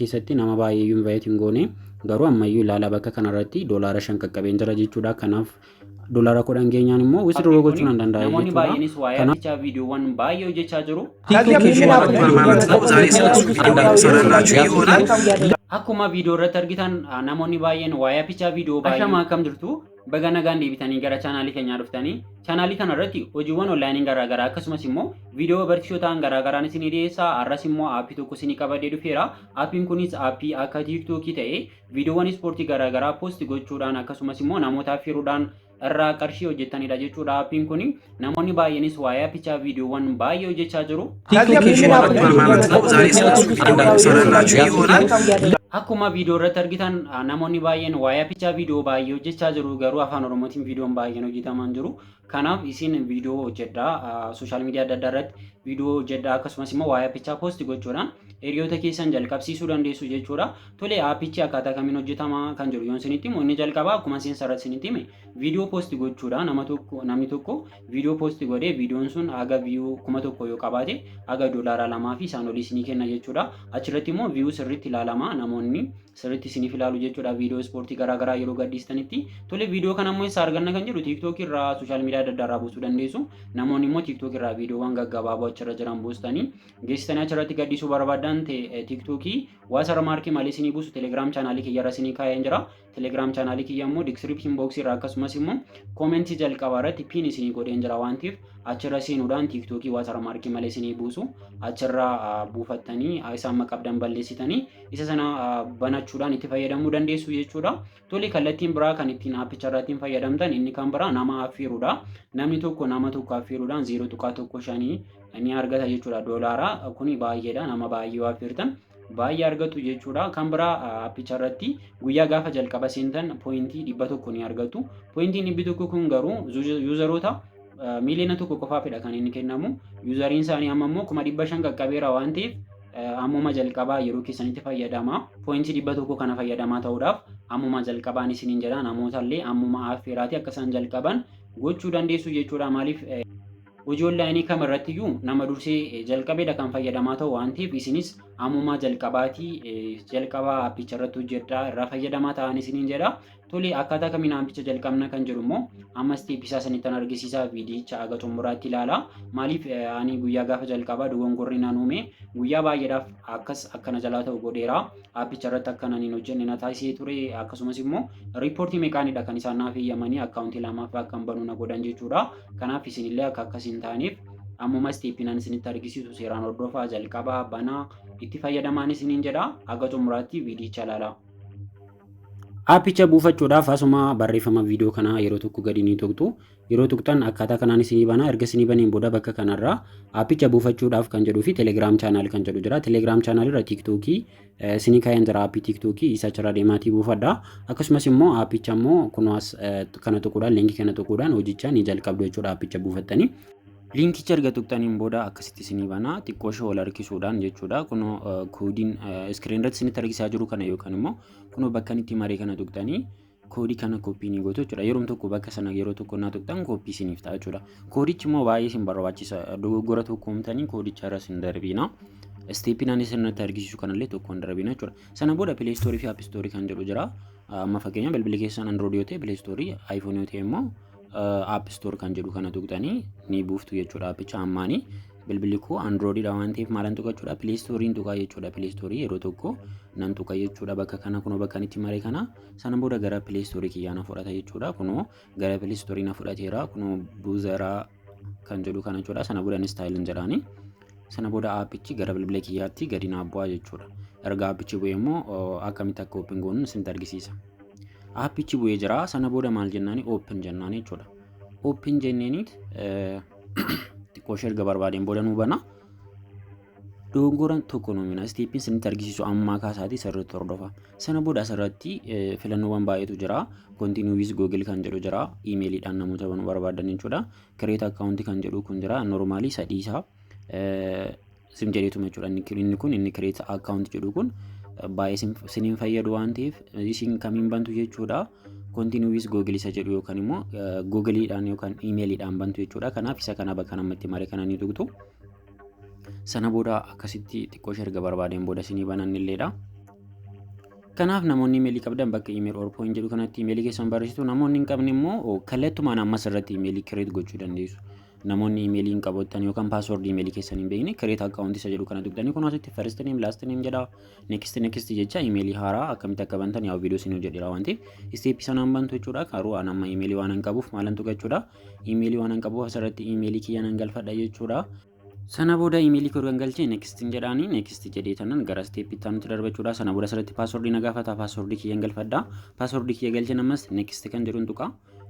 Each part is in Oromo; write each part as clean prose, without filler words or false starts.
Keessatti nama baay'ee invite hin goone, garuu ammayyuu ilaalaa, bakka kanarratti $5 qaqqabeen jira jechuudha. Kanaaf $10 geenyaan immoo withdraw gochuu nan danda'a Namoonni jechuudha. baay'eenis waa'ee Kanaaf appichaa viidiyoowwan baay'ee hojjechaa jiru. ማለት ነው። ዛሬ ስለሱ ቪዲዮ የምሰራላችሁ ይሆናል። Akkuma viidiyoo irratti argitan, namoonni baay'een waa'ee appichaa viidiyoo baay'ee. Ashama, akkam jirtu? Baga nagaan deebitanii gara chaanaalii keenyaa dhuftanii. Chaanaalii kana irratti hojiiwwan onlaayinii garaagaraa akkasumas immoo viidiyoo barsiisoo ta'an garaagaraan isinii dhiyeessa. Har'as immoo aappii tokko isinii qabadee dhufeera. Aappiin kunis aappii akka TikTokii ta'ee viidiyoowwan ispoortii garaagaraa post gochuudhaan akkasumas immoo namoota affeeruudhaan irraa qarshii hojjetanidha jechuudha. Aappiin kun namoonni baay'eenis waa'ee appichaa viidiyoowwan baay'ee hojjechaa jiru. ማለት ነው። ዛሬ ስለሱ ቪዲዮ የምሰራላችሁ ይሆናል። Akkuma viidiyoo irratti argitan, namoonni baay'een waa'ee appichaa viidiyoo baay'ee hojjechaa jiru, garuu afaan Oromootiin viidiyoon baay'een hojjetamaa hin jiru. Kanaaf isin viidiyoo hojjedhaa, social media adda addaa irratti viidiyoo hojjedhaa, akkasumas immoo waa'ee appichaa post gochuudhaan hiriyoota keessan jalqabsiisuu dandeessu jechuudha. Tole, aappichi akkaataa kamiin hojjetama kan jiru yoon isinitti himu, inni jalqabaa akkuma seensa irratti isinitti hime viidiyoo post gochuudha. Nama tokko, namni tokko viidiyoo post godhee viidiyoon sun haga view 1000 yoo qabaate haga $2 fi isaan olii isinii kenna jechuudha. Achirratti immoo view sirriitti ilaalama, namoonni sirriitti isiniif ilaalu jechuudha viidiyoo ispoortii garaagaraa yeroo gadhiistanitti. Tole, viidiyoo kana immoo eessa arganna kan jedhu, TikTok irraa, social media adda addaa irraa buusuu dandeessu. Namoonni immoo TikTok irraa viidiyoowwan gaggabaaboo achirra jiran buustanii geessitanii achirratti gadhiisuu barbaadan ta'e, TikTokii watermarkii malee isinii buusu Telegram chaanaalii kiyyarra isinii kaa'een jira. Telegram chaanaalii kiyya immoo description boxii irraa akkasumas immoo commentii jalqabaa irratti pin isinii godheen jira waan ta'eef, achirra seenuudhaan TikTokii watermarkii malee isinii buusu achirra buufattanii isaan maqabdan balleessitanii isa sana banachuudhaan itti fayyadamuu dandeessu jechuudha. Tole, kallattiin biraa kan ittiin aappicha irratti fayyadamtan inni kan biraa nama affeeruudha. Namni tokko nama tokko affeeruudhaan 0.15 ni argata jechuudha doolaara. Kuni baay'eedha, nama baay'ee yoo affeertan baay'ee argatu jechuudha. Kan biraa aappicha irratti guyyaa gaafa jalqaba seentan pointii 100 ni argatu. Pointiin 100 kun garuu useroota 1 miiliyoona qofaafidha kan inni kennamu. Useriin isaanii amma immoo 500,000 qaqqabeera waan ta'eef, ammuma jalqabaa yeroo keessanitti fayyadama. Pointii 100 kana fayyadamaa ta'uudhaaf ammuma jalqabaan isiniin jedha, namoota illee ammuma affeeraati akka isaan jalqaban gochuu dandeessu jechuudha. Maaliif, hojii onlaayinii kam irrattiyyuu nama dursee jalqabeedha kan fayyadamaa ta'u waan ta'eef, isinis ammuma jalqabaatii jalqabaa aappicha irratti hojjedhaa, irraa fayyadamaa ta'an isiniin jedha. Tole, akkaataa kamiin aappicha jalqabna kan jedhu immoo amma step isaa sanittan argisiisaa, viidiyicha haga xumuraatti ilaala. Maaliif, ani guyyaa gaafa jalqabaa dogongorri naan uume guyyaa baay'eedhaaf akkas akkana jalaa ta'u godheera. Aappicha irratti akkana hin hojjenne na taasisee ture, akkasumas immoo reportii meeqaanidha kan isaan naaf eeyyamanii akkaawuntii lamaaf akka hin banuu na godhan jechuudha. Kanaaf isinillee akka akkas hin taaneef ammuma stepiin isinitti argisiisu seeraan hordofaa, jalqabaa banaa, itti fayyadamaan isiniin jedha, haga xumuraatti viidiyicha ilaala. Aappicha buufachuudhaaf asuma barreeffama viidiyoo kanaa yeroo tokko gadi ni tuqxu. Yeroo tuqxan akkaataa kanaan isinii bana. Erga isinii baneen booda bakka kanarraa aappicha buufachuudhaaf kan jedhuu fi Telegram channel kan jedhu jira. Telegram channel irra TikTokii isinii kaa'een jira, aappii TikTokii isa achirra deemaatii buufadha. Akkasumas immoo aappicha immoo kunuas kana tuquudhaan, linkii kana tuquudhaan hojicha ni jalqabdu jechuudha aappicha buufattanii. Linkicha erga tuqxaniin booda akkasitti isinii bana, xiqqoo ishee ol harkisuudhaan jechuudha. Kunoo koodiin screen irratti isinitti argisaa jiru kana yookaan immoo kunoo bakka itti maree kana tuqxanii koodii kana copy ni gootu jechuudha. Yeroo tokko bakka sana yeroo tokko naa tuqxan copy isiniif ta'a jechuudha. Koodichi immoo baay'ee isin barbaachisa. Dogoggora tokko uumtanii koodicha irra isin darbiina. Stepiin ani isinitti argisiisu kanallee tokko hin darbina jechuudha. Sana booda Play Storeii fi App Storeii kan jedhu jira. Amma fakkeenya bilbilli keessan Android yoo ta'e Play Storeii, iPhone yoo ta'e immoo App Store kan jedhu kana tuqxanii ni buuftu jechuudha appicha. Ammaanii bilbilli koo Androididha waan ta'eef maalan tuqa jechuudha? Play Storeiin tuqaa jechuudha. Play Storeii yeroo tokko nan tuqa jechuudha bakka kana, kunoo bakka itti maree kana. Sana booda gara Play Storeii kiyyaa na fudhata jechuudha. Kunoo gara Play Storeii na fudhateera, kunoo buuzeraa kan jedhu kana jechuudha. Sana booda installiin jedhaani. Sana booda aappichi gara bilbila kiyyaatti gadi naa bu'aa jechuudha. Erga aappichi bu'ee immoo akkamitti akka open goonu isinitti argisiisa. Aappichi bu'ee jira. Sana booda maal jennaani? Open jennaani jechuudha. Open jenneeniit xiqqoo ishee erga barbaadeen booda nuu bana. Dogongora tokko nuumina, stepiin isinitti argisiisu ammaa kaasaatii sirriitti hordofa. Sana booda asirratti filannoowwan baay'eetu jira. Continue with Google kan jedhu jira. Iimeeliidhaan namoota banuu barbaadan jechuudha. Create account kan jedhu kun jira. Normalii sadiisaa sim jedheetuma jechuudha. Inni kun, inni create account jedhu kun baay'ee siniin fayyadu waan ta'eef, isin kamiin bantu jechuudha? Continue with Google isa jedhu yookaan immoo Googleedhaan yookaan iimeeliidhaan bantu jechuudha. Kanaaf isa kana bakka namatti mare kana ni tuqxu. Sana booda akkasitti xiqqoo ishee erga barbaadeen booda isinii banan illeedha. Kanaaf namoonni imeelii qabdan bakka "email or phone" jedhu kanatti imeelii keessan barreessitu. Namoonni hin qabne immoo kallattumaan ammas irratti imeelii create gochuu dandeessu. Namoonni imeelii hin qabattan yookaan passwordii imeelii keessan hin beekne, "create account" isa jedhu kana tuqxanii, kun asitti "first name", "last name" jedha, "next", "next" jecha imeelii haaraa akkamitti akka bantan yaa viidiyoo isin hojjedheera waan ta'eef stepii sanaan bantu jechuudha. Garuu an amma imeelii waan hin qabuuf maalan tuqa jechuudha? Imeelii waan hin qabuuf asirratti imeelii kiyya nan galfadha jechuudha. Sana booda imeelii koo galchee "next" jedhaanii, "next" jedhee tanan gara stepii itti aanutti darba jechuudha. Sana booda asirratti passwordii na gaafata, passwordii kiyyan galfadha. Passwordii kiyya galcheen ammas "next" kan jedhuun tuqa.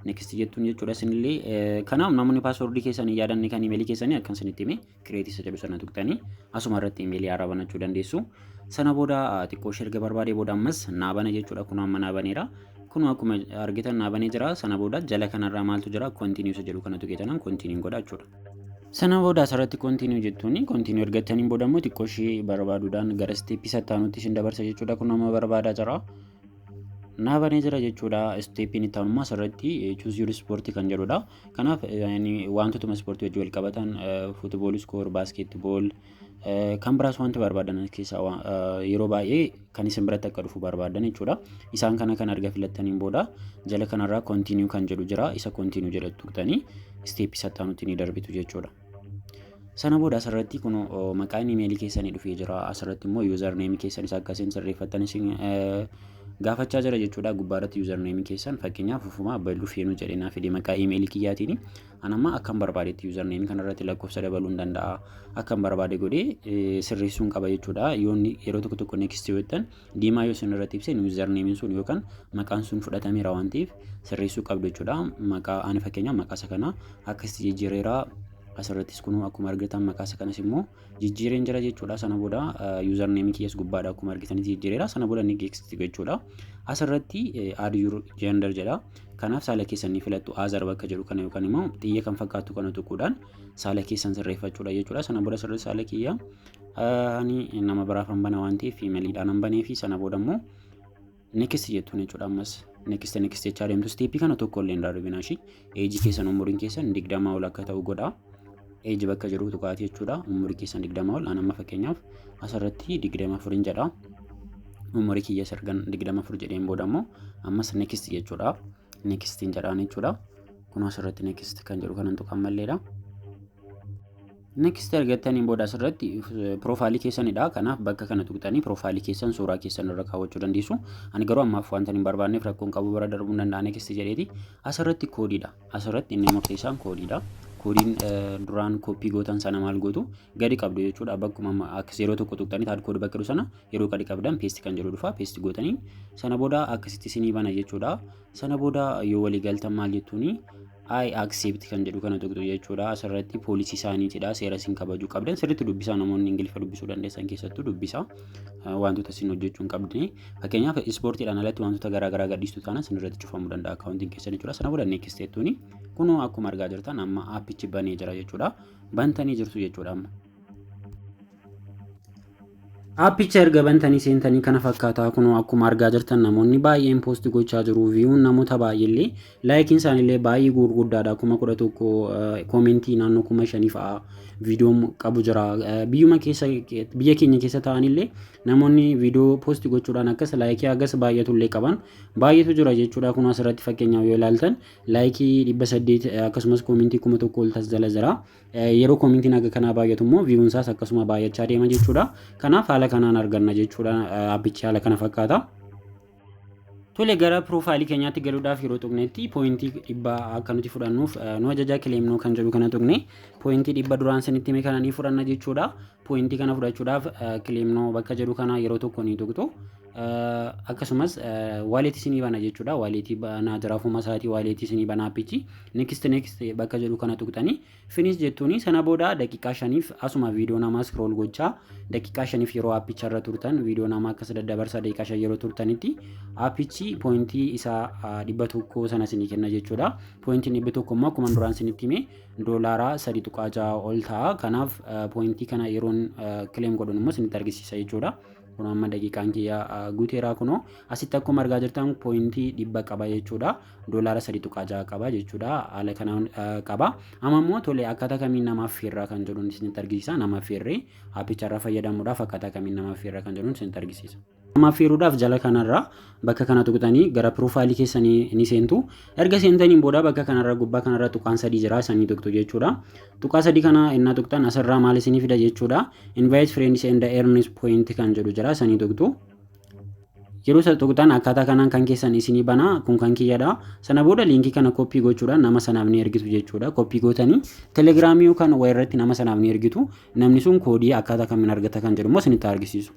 "Next" jettuun jechuudha isinillee. Kanaaf namoonni passwordii keessanii yaadanne kan imeelii keessanii akkan isinitti hime, "create" isa jedhu sana tuqxanii asuma irratti imeelii haaraa banachuu dandeessu. Sana booda xiqqoo ishee erga barbaadee booda ammas naa bana jechuudha. Kun amma naa baneera. Kun akkuma argitan naa banee jira. Sana booda jala kanarraa maaltu jira? "Continue" isa jedhu kana tuqee tanan "continue" godha jechuudha. Sana booda asirratti "continue" jettuuni, "continue" ergattaniin booda immoo xiqqoo ishee barbaaduudhaan gara stepii sattaanutti isin dabarsa jechuudha. Kun amma barbaadaa jira. Naa banee jira jechuudha. Stepiin itti aanu immoo asirratti "choose your sport" kan jedhudha. Kanaaf wantootuma ispoortii wajjin wal qabatan, football score, basketball, kan biraas wanti barbaadan keessaa yeroo baay'ee kan isin biratti akka dhufu barbaadan jechuudha. Isaan kana kan arga filattaniin booda jala kanarraa "continue" kan jedhu jira. Isa "continue" jedhu tuqxanii stepii sattaanutti ni darbitu jechuudha. Sana booda asirratti kun maqaan imeelii keessanii dhufee jira. Asirratti immoo usernameii keessan isa akkasiin sirreeffattan isin gaafachaa jira jechuudha. Gubbaarratti usernameii keessan, fakkeenyaaf ufumaa Abballuu Feenuu jedhee naa fide maqaa imeelii kiyyaatiin. An amma akkan barbaadetti usernameii kanarratti lakkoofsa dabaluu hin danda'a. Akkan barbaade godhee sirreessuun qaba jechuudha. Yoonni yeroo tokko tokko "next" yoo jettan diimaa yoo isin irratti ibse, usernameiin sun yookaan maqaan sun fudhatameera waan ta'eef sirreessuu qabdu jechuudha. Maqaa ani fakkeenyaaf maqaa isa kana akkasitti jijjiireera. Asirrattis kun akkuma argitan maqaa isa kanas immoo jijjiireen jira jechuudha. Sana booda usernameii kiyyas gubbaadha akkuma argitanitti jijjiireera. Sana booda "next" jechuudha. Asirratti "add your gender" jedha. Kanaaf saala keessan ni filattu, "other" bakka jedhu kana yookaan immoo xiyya kan fakkaatu kana tuquudhaan saala keessan sirreeffachuudha jechuudha. Sana booda sirrii saala kiyya ani nama biraaf han bana waan ta'eef femaleiidhaan han banee fi sana booda immoo "next" jettuun jechuudha. Ammas "next", "next" jechaa deemtu. Stepii kana tokko illee hin darbinaa ishii. Ageii keessan, umuriin keessan 20 ol akka ta'u godha. "Age" bakka jedhu tuqaati jechuudha. Umurii keessan 20 ol. An amma fakkeenyaaf asirratti 24 jedha. Umurii kiyya sargan 24 jedheen booda immoo ammas "next" jechuudha. Nextiin jedhaan jechuudha. Kun asirratti "next" kan jedhu kanan tuqan malleedha. "Next" argattaniin booda asirratti profileii keessanidha. Kanaaf bakka kana tuqxanii profileii keessan, suuraa keessan irra kaawwachuu dandeessu. Ani garuu ammaaf wanta hin barbaanneef rakkoon qabu, bira darbuu hin danda'a "next" jedheeti. Asirratti koodiidha. Asirratti inni murteessaan koodiidha. Koodiin duraan copy gootan sana maal gootu? Gadi qabdu jechuudha. Bakkuma akkas yeroo tokko tuqxanii "add code" bakka jedhu sana yeroo gadi qabdan "paste" kan jedhu dhufa. Paste gootanii sana booda akkasitti isinii bana jechuudha. Sana booda yoo walii galtan maal jettuuni? "I accept" kan jedhu kana tuqxu jechuudha. Asirratti policy isaaniitidha. Seera isin kabajuu qabdan sirriitti dubbisaa. Namoonni Ingiliffa dubbisuu dandeessan keessattuu dubbisaa. Wantoota isin hojjechuu hin qabne, fakkeenyaaf ispoortiidhaan alatti wantoota garaa garaa gadhiistu taanaan isin irratti cufamuu danda'a accountiin keessan jechuudha. Sana booda "next" jettuuni. Kunoo akkuma argaa jirtan amma appichi banee jira jechuudha. Bantanii jirtu jechuudha amma. Appicha erga bantanii seentanii kana fakkaataa. Kunoo akkuma argaa jirtan namoonni baay'een post gochaa jiru. Viewun namoota baay'eellee, likeiin isaaniillee baay'ee gurguddaadha. 11,000, commentii naannoo 5,000 fa'a viidiyoon qabu jira. Biyyuma keessa, biyya keenya keessa ta'anillee namoonni viidiyoo post gochuudhaan akkas likeii akkas baay'atullee qaban baay'eetu jira jechuudha. Kun asirratti fakkeenyaaf yoo ilaaltan likeii 800, akkasumas commentii 1000 ol tas jala jira. Yeroo commentiin akka kanaa baay'atu immoo viewun isaas akkasuma baay'achaa deema jechuudha. Kanaaf haala kanaan arganna jechuudha. Appichi haala kana fakkaata. Tole, gara profileii keenyaatti galuudhaaf yeroo tuqnetti pointii 100 akka nuti fudhannuuf nu ajaja. "Claim now" kan jedhu kana tuqne pointii 100 duraan sanitti hime kana ni fudhanna jechuudha. Pointii kana fudhachuudhaaf "claim now" bakka jedhu kana yeroo tokko ni tuqxu. Akkasumas walletii isinii bana jechuudha. Walletii banaa jira ofuma isaatii, walletii isinii bana appichi. "Next", "next" bakka jedhu kana tuqxanii "finish" jettuuni. Sana booda daqiiqaa 5f asuma viidiyoo namaa scroll gochaa daqiiqaa 5f yeroo appicha irra turtan, viidiyoo namaa akkas daddabarsaa daqiiqaa 5 yeroo turtanitti appichi pointii isaa 100 sana isinii kenna jechuudha. Pointiin 100 immoo akkuma duraan isinitti hime doolaaraa 3.6 ol ta'a. Kanaaf pointii kana yeroon claim godhun immoo isinitti argisiisa jechuudha. Kun amma daqiiqaan kiyya guuteeraa. Kunoo asitti akkuma argaa jirtan pointii 100 qaba jechuudha. Doolaara 3.6 qaba jechuudha. Haala kanaan qaba. Amma immoo tole, akkaataa kamiin namaaf feerraa kan jedhuun isinitti argisiisa. Nama feerree appicha irraa fayyadamuudhaaf akkaataa kamiin namaaf feerraa kan jedhuun isinitti argisiisa. Nama affeeruudhaaf jala kanarraa bakka kana tuqxanii gara profile keessanii ni seentu. Erga seentaniin booda bakka kanarra, gubbaa kanarra tuqaan sadii jira, isanii tuqxu jechuudha. Tuqaa sadii kana innaa tuqxan asirraa maal isinii fida jechuudha? Invite friends and earn point kan jedhu jira, isanii tuqxu. Yeroo isa tuqxan akkaataa kanaan kan keessan isinii bana. Kun kan kiyyadha. Sana booda liinkii kana copy gochuudhaan nama sanaaf ni ergitu jechuudha. Copy gootanii Telegramii yookaan waa irratti nama sanaaf ni ergitu. Namni sun koodii akkaataa kamiin argata kan jedhu immoo isinitti argisiisu.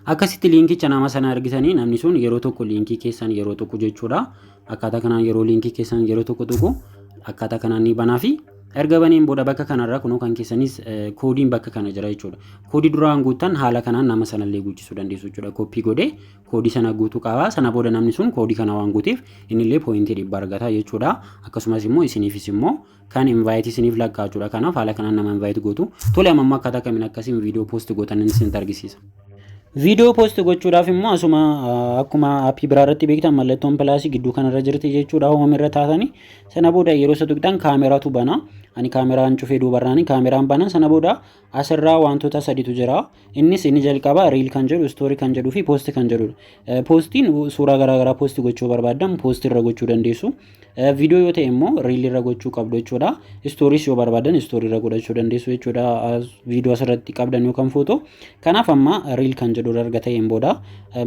Akkasitti liinkicha nama sana argitanii, namni sun yeroo tokko liinkii keessan yeroo tokko jechuudha. Akkaataa kanaan yeroo liinkii keessan yeroo tokko tuqu akkaataa kanaan ni banaa fi erga baneen booda bakka kanarra kunoo kan keessanis koodiin bakka kana jira jechuudha. Koodii duraan guuttan haala kanaan nama sanallee guuchisuu dandeessu jechuudha. Copy godhee koodii sana guutuu qaba. Sana booda namni sun koodii kana waan guuteef innillee pointii 100 argata jechuudha. Akkasumas immoo isiniifis immoo kan invite isiniif lakkaa jechuudha. Kanaaf haala kanaan nama invite gootu. Tole, amma immoo akkaataa kamiin akkasiin viidiyoo post gootan isinitti argisiisa. Viidiyoo post gochuudhaaf immoo asuma akkuma aappii biraa irratti beektan mallattoon plusii gidduu kanarra jirti jechuudha. Home irra taatanii sana booda yeroo isa tuqxan kaameraatu bana. Ani kaameraan cufee duubarraani kaameraan bana. Sana booda asirraa wantoota saditu jira. Innis inni jalqaba reel kan jedhu, story kan jedhuu fi post kan jedhudha. Postiin suuraa garaagaraa post gochuu barbaaddan post irra gochuu dandeessu. Viidiyoo yoo ta'e immoo reel irra gochuu qabdu jechuudha. Storys yoo barbaadan story irra godhachuu dandeessu jechuudha. Viidiyoo asirratti qabdan yookaan footoo. Kanaaf amma reel kan jedhu irra erga ta'een booda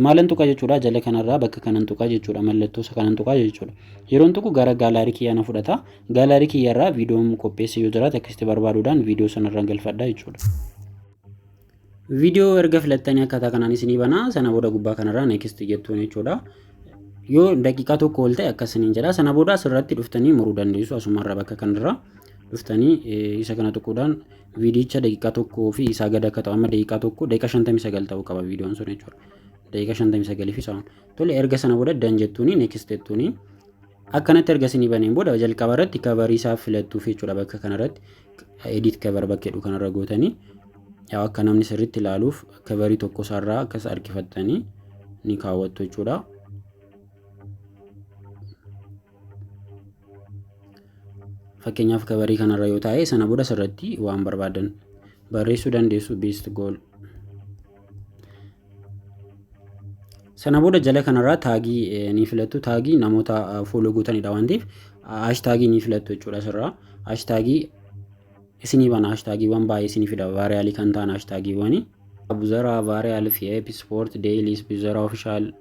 maalan tuqa jechuudha? Jala kanarraa bakka kanan tuqa jechuudha. Mallattoo isa kanan tuqa jechuudha. Yeroon tuqu gara gallery kiyyaa na fudhata. Gallery kiyyarraa viidiyoon qopheesse yoo jiraate akkasitti barbaaduudhaan viidiyoo sanarra galfadha jechuudha. Viidiyoo erga filattanii akkaataa kanaan isinii banaa. Sana booda gubbaa kanarraa next jettuun jechuudha. Yoo daqiiqaa 1 ol ta'e akkasiniin jedha. Sana booda asirratti dhuftanii muruu dandeessu. Asumarra bakka kanarra dhuftanii isa kana tuquudhaan viidiyicha daqiiqaa 1 fi isaa gad akka ta'u, amma daqiiqaa 1, daqiiqaa 59 ta'uu qaba viidiyoon sun jechuudha. Daqiiqaa 59 fi isaa ol. Tole, erga sana booda done jettuuni, next jettuuni. Akkanatti erga isinii baneen booda jalqaba irratti coverii isaa filattuuf jechuudha. Bakka kanarratti edit cover bakka jedhu kanarra gootanii, yaa akka namni sirriitti ilaaluuf coverii tokko isaarraa akkas harkifattanii ni kaawwattu jechuudha. Fakkeenyaaf coverii kanarra yoo taa'e, sana booda sirriitti waan barbaadan barreessuu dandeessu, best goal. Sana booda jala kanarraa tagii ni filattu. Tagii namoota follow gootanidha waan ta'eef hashtagii ni filattu jechuudha asirraa. Hashtagii isinii bana, hashtagiiwwan baay'ee isinii fida, viralii kan ta'an hashtagiiwwani. Abuzara, viral, FIEP, sport, dailies, Buzara official,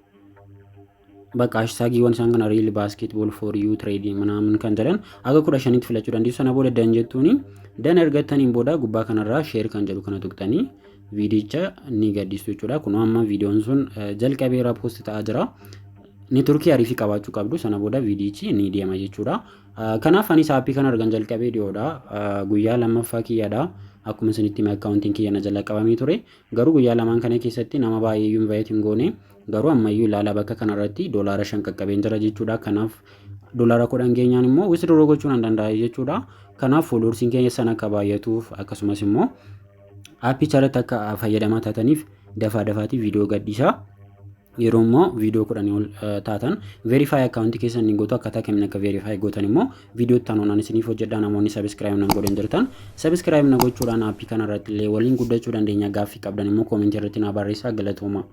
bakka hashtagiiwwan isaan kana real basketball for you trading ምናምን kan jedhan aga 15tti filachuu dandeessu. Sana booda done jettuuni. Done ergattaniin booda gubbaa kanarraa share kan jedhu kana tuqxanii viidiyicha ni gadhiistu jechuudha. Kunoo amma viidiyoon sun jalqabeera, post ta'aa jira. Networkii ariifii qabaachuu qabdu. Sana booda viidiyichi ni deema jechuudha. Kanaaf anis aappii kana argan jalqabee dhiyoodha. Guyyaa lammaffaa kiyyaadha. Akkuma isinitti hime akkaawuntiin kiyya na jala qabamee ture. Garuu guyyaa lamaan kana keessatti nama baay'ee invite hin goone. Garuu ammayyuu ilaala, bakka kanarratti $5 qaqqabeen jira jechuudha. Kanaaf $10 geenyaan immoo withdraw gochuu nan danda'a jechuudha. Kanaaf followersiin keenya sana akka baay'atuuf, akkasumas immoo aappicha irratti akka fayyadamaa taataniif dafaa dafaatii viidiyoo gadhiisaa. Yeroo immoo viidiyoo 10 ol taatan verify akkaawuntii keessan ni gootu. Akkaataa kamiin akka verify gootan immoo viidiyoo itti aanuudhaan isiniif hojjedhaa. Namoonni subscribe na godhan jirtan subscribe na gochuudhaan aappii kana irratti illee waliin guddachuu dandeenya. Gaaffii qabdan immoo commentii irratti na barreessaa. Galatooma.